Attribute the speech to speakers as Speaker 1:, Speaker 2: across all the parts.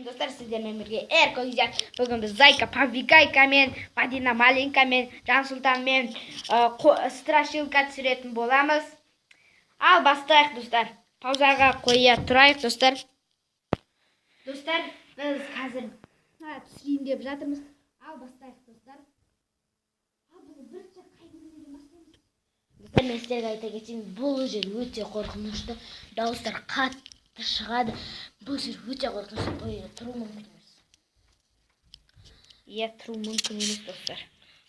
Speaker 1: Достар, сіздермен бірге Эрко Гизя. Бүгін біз Зайка Побегайкамен, Мадина Малинкамен, Жансұлтанмен страшилка түсіретін боламыз. Ал бастайық, достар. Паузаға қоя тұрайық, достар. Достар, біз қазір түсірейін деп жатырмыз. Ал бастайық, достар. Ал біз бірінші қай бөлмеден бастаймыз?
Speaker 2: Достар, мен сіздерге айта кетейін, бұл жер өте қорқынышты, дауыстар қатты шығады. Бұл жер өте қорқынышты, бұл жерде тұру мүмкін емес.
Speaker 1: Иә, тұру мүмкін емес, достар.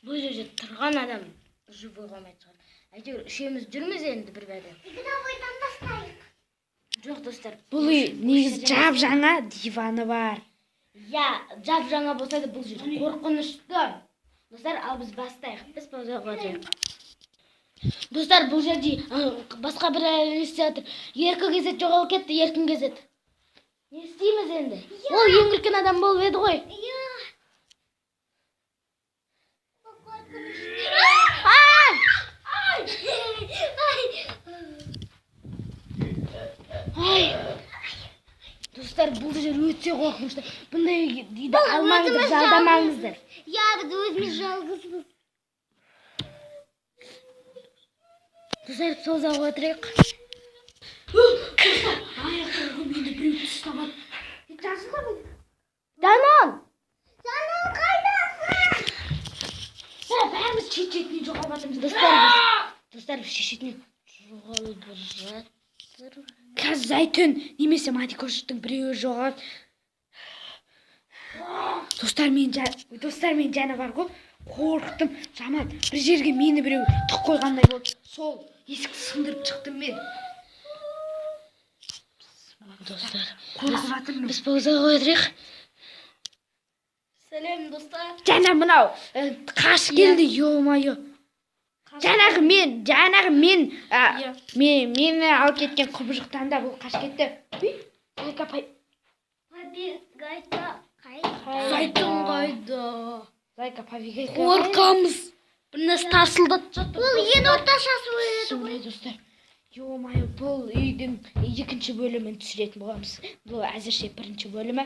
Speaker 2: Бұл жерде тұрған адам живой қалмайтын шығар. Әйтеуір үшеуміз жүрміз енді бір бәле.
Speaker 3: Игровойдан бастайық.
Speaker 2: Жоқ, достар.
Speaker 1: Бұл үй негізі жап жаңа, диваны бар.
Speaker 2: Иә, жап жаңа болса да, бұл жер қорқынышты. Достар, ал біз бастайық. Біз паузаға қояйық. Достар, бұл жерде басқа бір не істеп жатыр. Еркі кезет жоғалып кетті, Еркін кезет. Не істейміз енді? Ол ең үлкен адам болып еді ғой.
Speaker 3: Иә. Бұл қорқынышты.
Speaker 2: Ай!
Speaker 3: Ай!
Speaker 2: Ай! Достар, бұл жер өте қорқынышты. Бұндай үйді алмаңыздар,
Speaker 3: Өзіміз
Speaker 2: жалдамаңыздар.
Speaker 3: жалғыз. Иә, біз өзіміз жалғызбыз.
Speaker 2: Достар, паузаға қоя тұрайық.
Speaker 1: Аяқтағы мені біреу ұстап алды. Жансұлтан.
Speaker 2: Данон!
Speaker 3: Жаным, қайдасың?
Speaker 1: Бәріміз шет шетінен жоғалып жатырмыз.
Speaker 2: Достар, біз шет шетінен жоғалып жатыр.
Speaker 1: Қазір Зайтун немесе Мадикоштың біреуі жоғалады. Достар, мен жаңа бар ғой, қорықтым жаман. Бір жерге мені біреу тық қойғандай болды. Сол есікті сындырып шықтым мен.
Speaker 2: Достар,
Speaker 1: Қорқып жатырмын.
Speaker 2: біз паузаға қоя тұрайық. Сәлем, достар.
Speaker 1: Жаңа мынау қашып келді, ё-моё. Жаңағы мен, мені алып кеткен құбыжықтан да бұл қашып кетті. Үй, Зайка
Speaker 3: Побегайка қайда?
Speaker 2: Зайтун қайда?
Speaker 1: Зайка Побегайка.
Speaker 2: Қорқамыз. Бір нәрсе тарсылдатып жатыр.
Speaker 3: Ол ең орташасы еді ғой.
Speaker 1: Сондай, достар. Ё-моё, бұл үйдің екінші бөлімін түсіретін боламыз. Бұл әзірше бірінші бөлімі.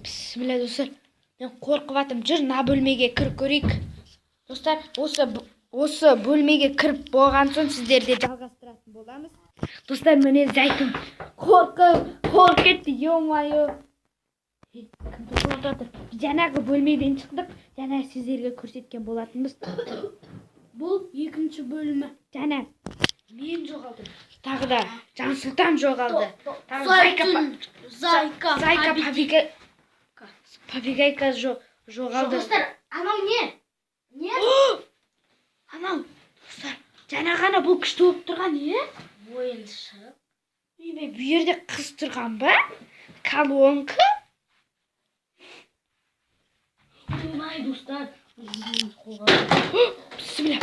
Speaker 1: Бісміллә, достар. Мен қорқып жатырмын. Жүр, мына бөлмеге кіріп көрейік. Достар, осы бөлмеге кіріп болған соң сіздерде жалғастыратын боламыз. Достар, міне Зайтун қорқып кетті, ё-моё. Кім тоқылдап жатыр? Біз жаңағы бөлмеден шықтық. Жаңа сіздерге көрсеткен болатынбыз.
Speaker 2: Бұл екінші бөлімі.
Speaker 1: Жаңа
Speaker 2: Мен жоғалдым.
Speaker 1: тағы да Жансұлтан жоғалды. Тағы
Speaker 2: Зайтун, Зайка,
Speaker 1: Зайка Побегайка жоғалды.
Speaker 2: Достар, анау не? Не?
Speaker 1: Анау, достар, жаңа ғана бұл күшті болып тұрған, е?
Speaker 2: Ойыншық.
Speaker 1: Үйбай, бұл жерде қыз тұрған ба? Колонка?
Speaker 2: Ойбай, достар.
Speaker 1: Бісміллә.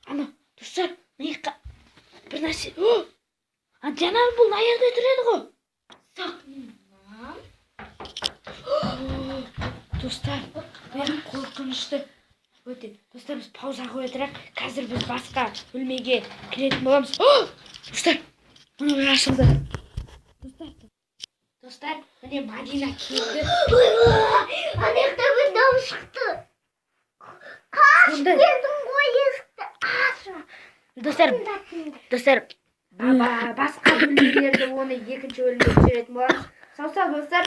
Speaker 1: Ана, достар, мына жаққа бір нәрсе. А, жаңа бұл мына жерде тұр еді ғой. Достар, мен қорқынышты. Өте. Достар, біз пауза қоя тұрайық. Қазір біз басқа бөлмеге кіретін боламыз. Достар, мынау ашылды. Достар, міне Мадина келді.
Speaker 3: Ойбай, ана жақта бір дауыс шықты. Қашып
Speaker 1: Сонда
Speaker 3: келдім ғой есікті ашып.
Speaker 2: Достар, достар,
Speaker 1: Басқа бөлмелерді оны екінші бөлімде түсіретін боламыз. Сау сау, достар.